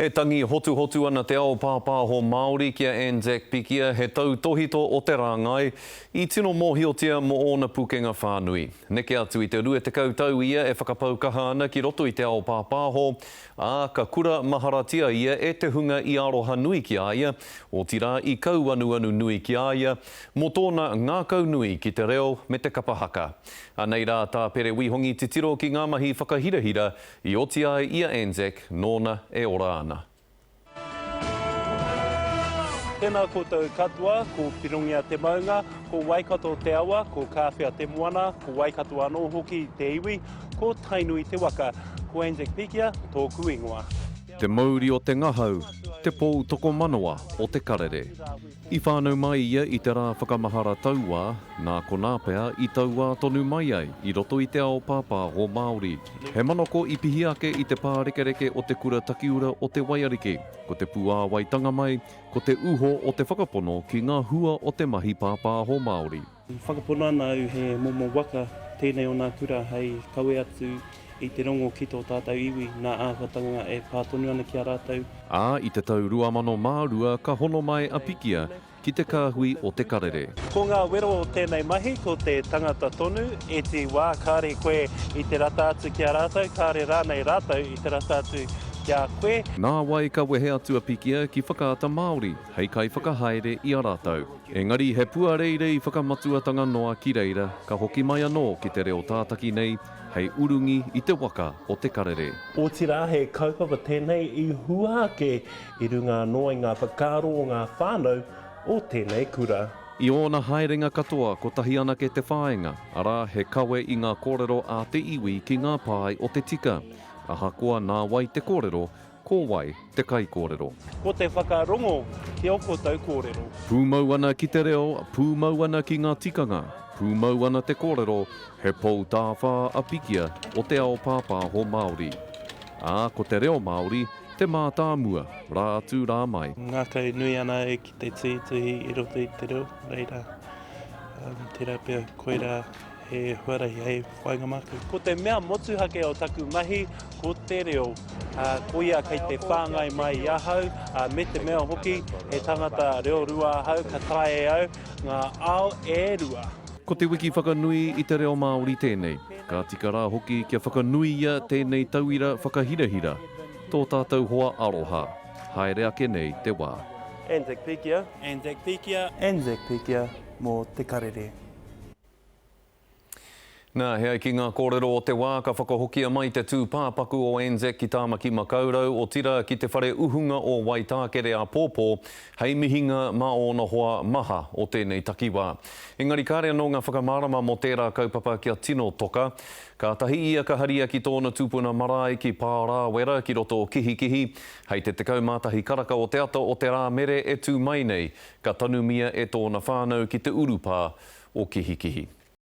E tangi hotuhotu ana te ao pāpāho Māori ki a Anzac Pikia, he tautōhito o te rāngai, i tino mōhiotia mō ōna pukenga whānui. Neke atu i te 20 tau ia e whakapau kaha ana ki roto i te ao pāpāho, ā, ka kura maharatia ia e te hunga i aroha nui ki a ia, otirā i kauanuanu nui ki a ia, mō tōna ngākaunui ki te reo me te kapa haka. Anei rā tā Pere Wihongi titiro ki ngā mahi whakahirahira I oti ai i a Anzac nōna e ora ana. Tēnā koutou katoa, ko Pirongia te maunga, ko Waikato te awa, ko Kāwhia te moana, ko Waikato anō hoki te iwi, ko Tainui te waka. Ko Anzac Pikia tōku ingoa. Te mouri o te ngahau, te pou tokomanawa o te karere. I whānau mai ia i te rā whakamahara tauā, nā konā pea i tauā tonu mai ai i roto i te ao pāpāho Māori. He manako i pihi ake i te pārekereke o te kura takiura o Te Waiariki, ko te puāwaitanga mai, ko te uho o te whakapono ki ngā hua o te mahi pāpāho Māori. Whakapono ana au he momo waka tēnei o nā kura hei kawe atu i te rongo ki tō tātou iwi, nā āhuatanga e pā tonu ana ki a rātou. Ā, i te tau 2002 ka hono mai a Pikia ki te kāhui o Te Karere. Ko ngā wero o tēnei mahi ko te tangata tonu, iti wā kāre koe i te rata atu ki a rātou, kāre rānei rātou i te rata atu ki a koe. Nāwai ka wehe atu a Pikia ki Whakaata Māori hei kaiwhakahaere i a rātou. Engari he puareirei whakamatuatanga noa ki reira ka hoki mai anō ki te reo tātaki nei hei urungi i te waka o Te Karere. Otirā he kaupapa tēnei i hua ake i runga anō i ngā whakaaro o ngā whānau o tēnei kura. I ōna haerenga katoa kotahi anake te whāinga, arā he kawe i ngā kōrero a te iwi ki ngā pae o te tika. Ahakoa nā wai te kōrero, Ko wai te kaikōrero? Ko te whakarongo ki ō koutou kōrero. Pūmau ana ki te reo, pūmau ana ki ngā tikanga, pūmau ana te kōrero, he pou tāwhā a Pikia o te ao pāpāho Māori. Ā, ko te reo Māori te mātāmua, rā atu rā mai. Ngākau nui ana au ki te tuhituhi i roto i te reo, reira, tērā pea koirā he huarahi hei whāinga māku. Ko te mea motuhake o taku mahi, ko te reo. Koia kei te whāngai mai i ahau, me te mea hoki, he tangata reo rua ahau, ka taea e au ngā ao e rua. Ko te wiki whakanui i te reo Māori tēnei. Ka tika rā hoki kia whakanuia tēnei tauira whakahirahira, tō tātou hoa aroha. Haere ake nei te wā. Anzac Pikia. Anzac Pikia. Anzac Pikia mō Te Karere. Nā, he ai ki ngā kōrero o te wā, ka whakahokia mai te tūpāpaku o Anzac ki Tāmaki Makaurau, otirā ki te whare uhunga o Waitākere āpōpō, hei mihinga mā ōna hoa maha o tēnei takiwā. Engari kāre anō ngā whakamārama mō tērā kaupapa kia tino toka. Kātahi ia ka haria ki tōna tupuna marae ki Pārāwera ki roto o Kihikihi, hei te 11 karaka o te ata o te Rāmere e tū mai nei, ka tanumia e tōna whānau ki te urupā o Kihikihi.